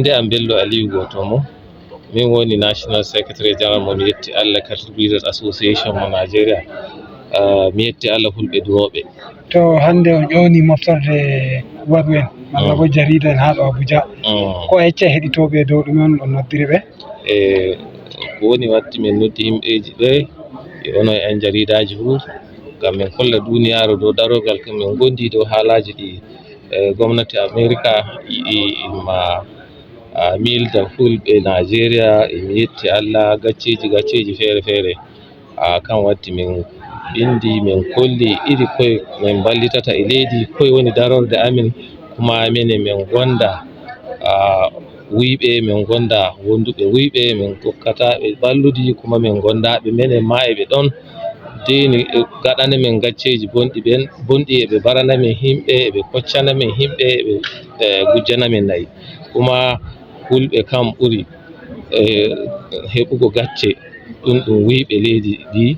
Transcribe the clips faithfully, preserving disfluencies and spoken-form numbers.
Innde am Bello Aliyu Gotomo, min woni National Secretary General mo mi yetti Allah Cattle Breeders Association mo Nigeria. Ah, mi yetti Allah Fulɓe durooɓe. To hannde on ƴooni moftorde waɗu en, malla bo jariida en haa ɗo Abuja. Mm. Ko a yecca heɗitooɓe dow ɗume on, on noddiri ɓe? E ko woni watti min noddi yimɓeeji ɓe, e onon en jariidaaji fuu, ngam min kolla duuniyaaru dow darorgal ko min ngondi dow haalaaji ɗi, e, gomnati Amerika yiɗi ma, a, miilda Fulɓe Nigeria. E mi yetti Allah, gacceeji, gacceeji feere feere. A, kan watti min bindi, min kolli iri koye min mballitata e leydi, koye woni darorde amin, kuma minen min gonda, a, wuyɓe, min gonda wonduɓe wuyɓe, min kokkata ɓe balludi, kuma min gonda ɓe minen ma e ɓe ɗon. Deni, e, gaɗana min gacceeji bonɗi ɓen, bonɗi, e ɓe mbarana min himɓe, e ɓe koccana min himɓe, e ɓe, e, gujjana min nayi. Kuma Fulɓe kam ɓuri, e, heɓugo gacce, ɗum, ɗum wuyɓe leydi ndi,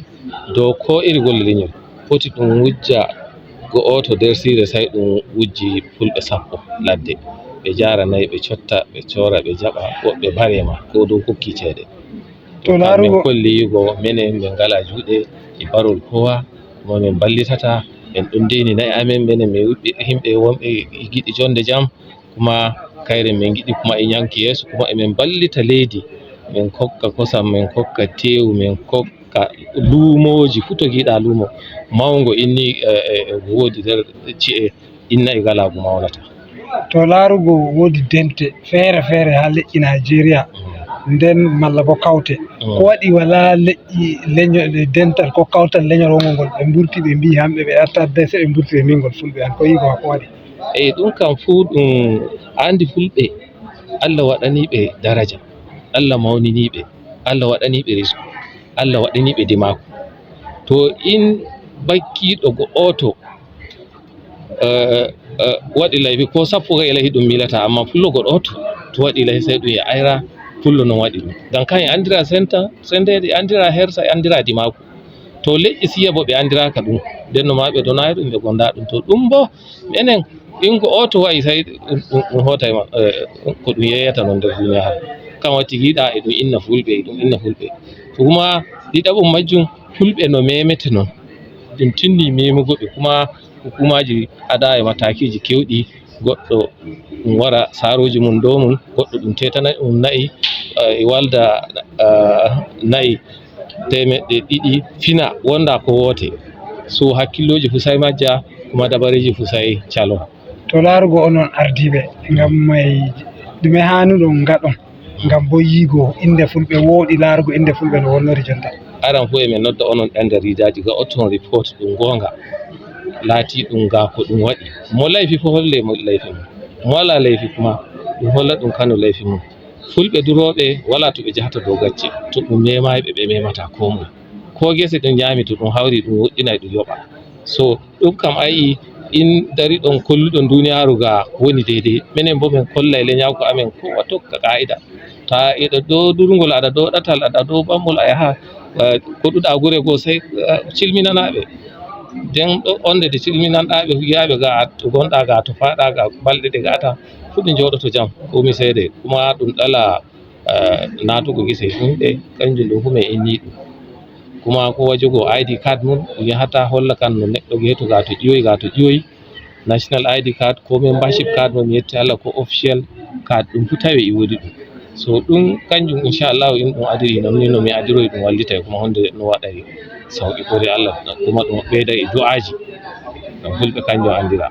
dow ko iri golle leñol. Foti ɗum wujja go'oto nder siire, say ɗum wujji Fulɓe sappo ladde. Ɓe jaara nayi, ɓe cotta, ɓe coora, ɓe jaɓa, woɓɓe bare ma, ko dow kokki ceede. To laarugo min kolli yigo, menen min ngala juuɗe e barol kowa, mo min ballitata, en ɗum ndeni nayi amen, menen min wuyɓe, himɓe wonɓe giɗi jonde jam, kuma kayre min ngiɗi kuma e ñanki yeeso, kuma emin mballita leydi, min kokka kosam, min kokka teewu, min kokka luumooji, fuu to ngiɗa luumo mawngo inni, e, e, e woodi nder ci'e inna e galaagu mawnata. To laarugo woodi dente feere feere haa leƴƴi Nigeria, mm, nden malla bo kawte. Mm. Ko waɗi walaa leƴƴi leñol, dental ko kawtal leñol wongo ngol ɓe mburti ɓe mbii hamɓe ɓe arta dese ɓe mburti ɓe mbii ngol Fulɓe an ko yigo ko waɗi? Eyi, ɗum kam fuu ɗum anndi Fulɓe, Allah waɗanii ɓe daraja, Allah mawninii ɓe, Allah waɗanii ɓe risku, Allah waɗanii ɓe dimaaku. To in bakkiiɗo go'oto, eh, eh, waɗi layfi, ko sappo e layfi ɗum miilata, amma Fullo go'oto to waɗi layfi, sey ɗum e ayra Fullo non waɗi ɗum. Ngam kañum anndira senta, sendeede, anndira hersa, anndira dimaaku. To leƴƴi siya bo ɓe anndiraaka ɗum, nden no ma ɓe donaay ɗum, ɓe gonda ɗum. To ɗum bo, menen, in go'oto wa'i, sey ɗum, ɗum, ɗum hootay ma, eh, ko ɗum yeeyata non nder duniyaaru. Kan watti giɗa e ɗum inna Fulɓe, e ɗum inna Fulɓe. To kuma ɗiɗaɓum majjum, Fulɓe no memete non. Ɗum tinni memugo ɓe, kuma hukumaaji ada e matakiiji kewɗi, goɗɗo ɗum wara saarooji mum dow mum, goɗɗo ɗum tetana ɗum na'i, eh, e walda, eh, na'i teemeɗɗe ɗiɗi fina wonda ko woote. So hakkillooji fu sey majja, kuma dabareeji fu sey calo. To laarugo onon ardiiɓe, ngam may ɗume haanuɗon ngaɗon, ngam bo yiigo innde Fulɓe wooɗi, laarugo innde Fulɓe no wonnori jonta? Aran fu e min nodda onon ɗan jariidaaji ga otton report ɗum goonga, laatii ɗum ga ko ɗum waɗi. Mo layfi fu holle mo layfi mum. Mo walaa layfi kuma ɗum holla ɗum kano layfi mum. Fulɓe durooɓe walaa to ɓe jahata dow gacce. To ɗum memaay ɓe, ɓe memata ko moy. Ko gese ɗum ñaami to ɗum hawri ɗum woɗɗinay ɗum yoɓa. So ɗum kam a yi'i in dariɗon kolluɗon duniyaaru ga woni deydey. Menen bo min kollay leñaaku amen ko wa tokka qaa'ida. Ta eɗa dow durngol, aɗa dow ɗatal, aɗa dow ɓammol, a yaha, eh, koɗuɗa gure goo sey, eh, cilminanaa ɓe. Nden ɗo onde de cilminanɗaa ɓe, yiyaaɓe ga to gonɗa ga, to faaɗa ga, balɗe ɗe nga'ata, fu ɓe njooɗoto jam, komi seede. Kuma ɗum ɗala, eh, naatugo gese yimɓe, kanjum ɗum fu min inni ɗum. Kuma ko wajugo I D card mum, ɗum yahata holla kan no neɗɗo geeto ga to ƴiwoy, ga to ƴiwoy. National I D card, ko membership card mo mi yetti Allah ko official card, ɗum fu tawi e woodi ɗum. So ɗum kanjum inchallahu in ɗum adiri non ni no mi adiroy ɗum wallitay kuma honde no waɗay sawqi kori Allah kuma ɗum ɓeyda e du'aaji. Ngam Fulɓe kanjum andira.